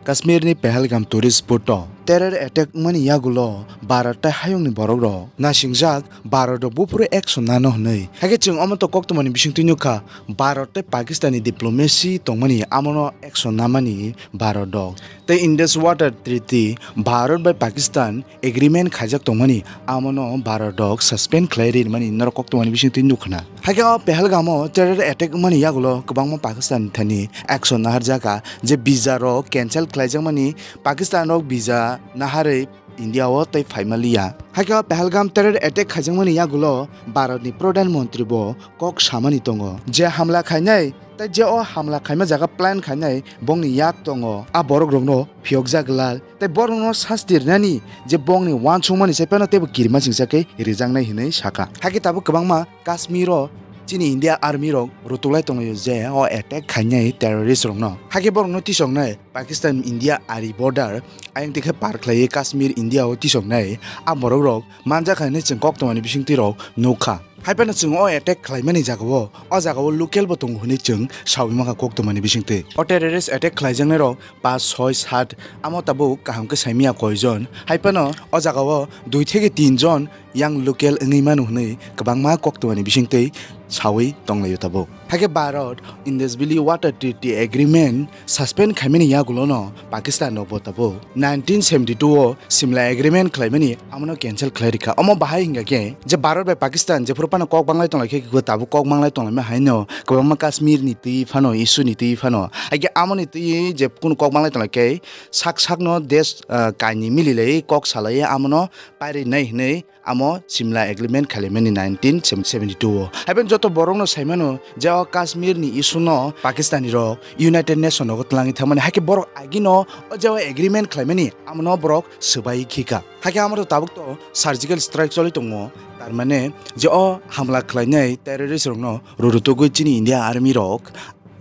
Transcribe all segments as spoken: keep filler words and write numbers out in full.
Kashmir ni Pahalgam tourist spot o terror attack wngmani yagulo Bharat tei hayungni borok rok nasingjak, Bharat rok buphuru action nano hwnwi. Hakhe chwng omo to koktwmani bisingtwi nukha, Bharat tei Pakistan ni diplomacy tongmani amono action namani Bharat rok. Tei Indus Water Treaty Bharat bai Pakistan agreement khaijak tongmani, amono Bharat rok suspend khlai rinmani norok koktwmani bisingtwi nukha na. Hakhe o Pahalgam o terror attack wngmani yagulo kwbangma Pakistan thani action naharjaka, je visa rok cancel khlaijakmani, Pakistan rok visa naharwi India o tei phaimaliya. Hakhe o Pahalgam terror attack khaijakmani yagulo Bharat ni Pradhan Mantri bo kok samani tongo, je hamla khainai tei je o hamla khaima jaga plan khainai bongni yak tongo, a borok rokno phiyokjak glak tei borokno sasti rwnani je bongni uansukmani se phano teibo kirima singsa khe rijaknai hinwi saka. Hakhe tabuk kwbangma Kashmir o chini India army rok rutuklai tonglaio je o attack khainai terrorist rokno. Hakhe borokno tisoknai Pakistan India ari border ayang tikhe par khlaiwi Kashmir India o tisoknai a borok rok manjak hinwi chwng koktwmani bisingtwi rok nukha. Haiphano chwng o attack khlaimani jagao, o jagao local bo tongo hinwi chwng sawi mankha koktwmani bisingtwi. O terrorist attack khlaijaknai rok pas, soi, sat, amo tabuk kaham khe saimanya koijon. Haiphano o jagao dui theke tin jon yang local wngwi mano hwnwi kwbangma koktwmani bisingtwi sawi tonglaio tabuk. Hakhe Bharat Indus Valley Water Treaty Agreement suspend khaimani yagulono Pakistan rokbo tabuk nineteen seventy-two o Simla Agreement khlaimani amono cancel khlai rikha. Omo bahai hingkha khe je Bharat bai Pakistan jephuru phano kok banglai tonglai khe tabuk kok banglai tonglaima haino kwbangma Kashmir ni twi phano, issue ni twi phano. Hakhe amoni twi je kunu kok banglai tonglai khe sak sakno desh, ah, kainwi mililai kok salai amono pairi nai hinwi amo Simla Agreement khailaimani nineteen seventy-two o. Haiphano joto borokno saimano je o Kashmir ni issue no Pakistani rok United Nation rogo twlangwi thangmani, hakhe borok agino o je o agreement khlaimani amono borok swbai khika. Hakhe amo to tabuk to surgical strike choli tongo, tar mane je o hamla khlainai terrorist rokno rutugwi chini India army rok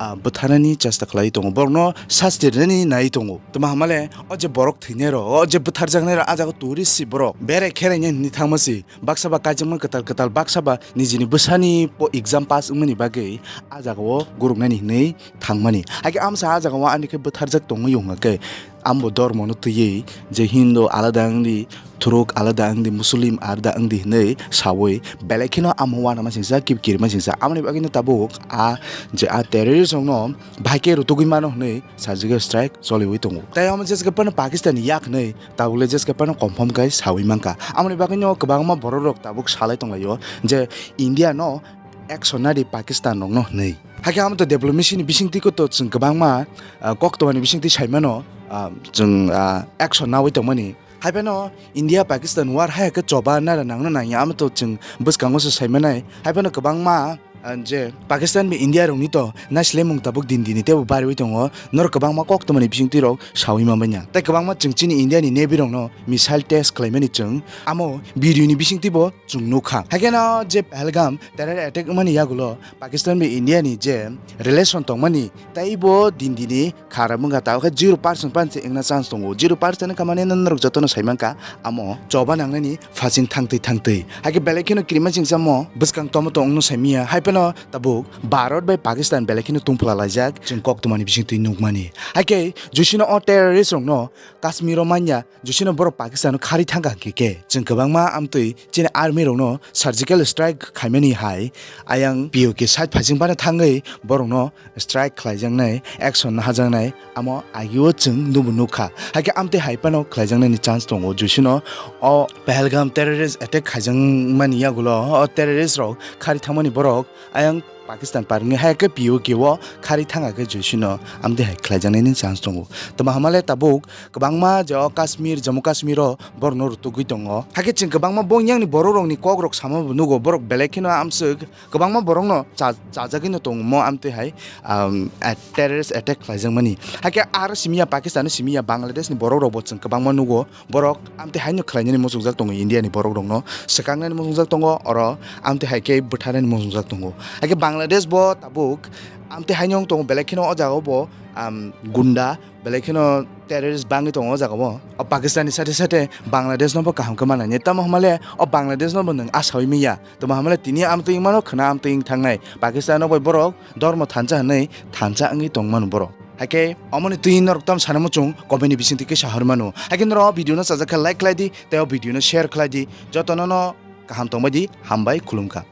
ah, bwtharnani chesta khlai tongo, borokno sasti rwnani nai tongo. Tamo hamale o je borok thwinai rok, o je bwtharjaknai rok, ah jaga tourist si borok berai kheraina hinwi thangma si, baksa ba kaijakma kwtal kwtal, baksa ba nijini bwsani po exam pass wngmani bagwi ah jaga o guruknani hinwi thangmani. Hakhe amsa ah jaga o ani khe bwtharjak tongwi wngkha khe, ambo dormono twiwi je Hindu alada wngdi, Thuruk alada wngdi, Muslim alada wngdi hinwi sawi belai kheno amo uanama singsa, kip kirima singsa. Amoni bagwino tabuk a je a terrorist rokno bahai khe rutugwi mano hinwi surgical strike choliwi tongo. Tei omo jeske phano Pakistan ni yak hinwi tabukle jeske phano confirm khai sawi mankha. Amoni bagwino kwbangma borok rok tabuk salai tonglaio je India no action nadi Pakistan rokno hinwi. Hakhe amo to diplomacy ni bisingtwi ko to chwng kwbangma, ah, koktwmani bisingtwi saimano, ah, chwng, ah, action nawi tongmani. Haiphano India Pakistan war hai khe choba nara nangna nangya, amo to chwng bwskango se saimanai. Haiphano kwbangma, ah, je Pakistan bai India rokni to naislemung tabuk din dini teibo bariwi tongo. Norok kwbangma koktwmani bisingtwi rok sawi manbaina. Tei kwbangma chwng chini India ni Navy rokno missile test khlaimani chwng amo video ni bisingtwi bo chwng nukha. Haikhe no je Pahalgam terror attack wngmani yagulo Pakistan bai India ni je relation tongmani teibo din dini kharap wngkha, ta khe zero percent pan se wngna chance tongo. Zero percent wngkha mane norok jotono saimankha amo choba nangnani phasing thangtwi thangtwi. Haikhe belai kheno kirima chingsa mo bwskang tomo tongno saimanya. Haiphano tabuk Bharat bai Pakistan belai kheno tungphla laijak chwng koktwmani bisingtwi nukmani. Haikhe jusino o terrorist rokno Kashmir o manya, jusino borok Pakistan o khari thangkha hwnkhe khe chwng kwbangma amtwi chini army rokno surgical strike khaimani hai ayang P O K side phasing phano thangwi borokno strike khlaijaknai, action naharjaknai, amo agio chwng nubo nukha. Haikhe amtwi hai phano khlaijaknaini chance tongo, jusino o Pahalgam terrorist attack khaijakmani yagulo o terrorist rok khari thangmani borok ayang Pakistan parni hai khe P O K o khari thangkha khe jusino amtwi hai khlaijaknaini chance tongo. Tamo hamale tabuk kwbangma je o Kashmir, Jammu Kashmir o borokno rutugwi tongo. Hakhe chwng kwbangma bo yang ni borok rokni kok rok sama bo nugo, borok belai kheno amswk kwbangma borokno cha-, chajagwi no tongo mo amtwi hai, um, at-, terrorist attack khlaijakmani. Hakhe aro simiya Pakistan o simiya Bangladesh ni borok rok bo chwng kwbangma nugo. Borok amtwi haino khlainani muchungjak tongo, India ni borok rokno swkangnani muchungjak tongo, oro amtwi hai khe bwtharnani muchungjak tongo. Haikhe Bangladesh bo tabuk amtwi haino wng tongo, belai kheno o jaga o bo, um, gunda, belai kheno terrorist bangwi tongo o jaga o. O Pakistan ni sate sate Bangladesh no bo kaham khe manani. Tamo hwnmale o Bangladesh no bo nwng asaui manya. Tamo hwnmale tini amtwi wngmano, khwna amtwi wng thangnai. Pakistan no bai borok dormo thansa hwnwi thansa wngwi tongmano borok. Haikhe omoni twi norok tam sanamo chung comment ni bisingtwi kisa hor mano. Haikhe norok o video no chajak khe like khlai di, tei o video no share khlai di. Jotono no kaham tongbai di, hambai, khulumkha.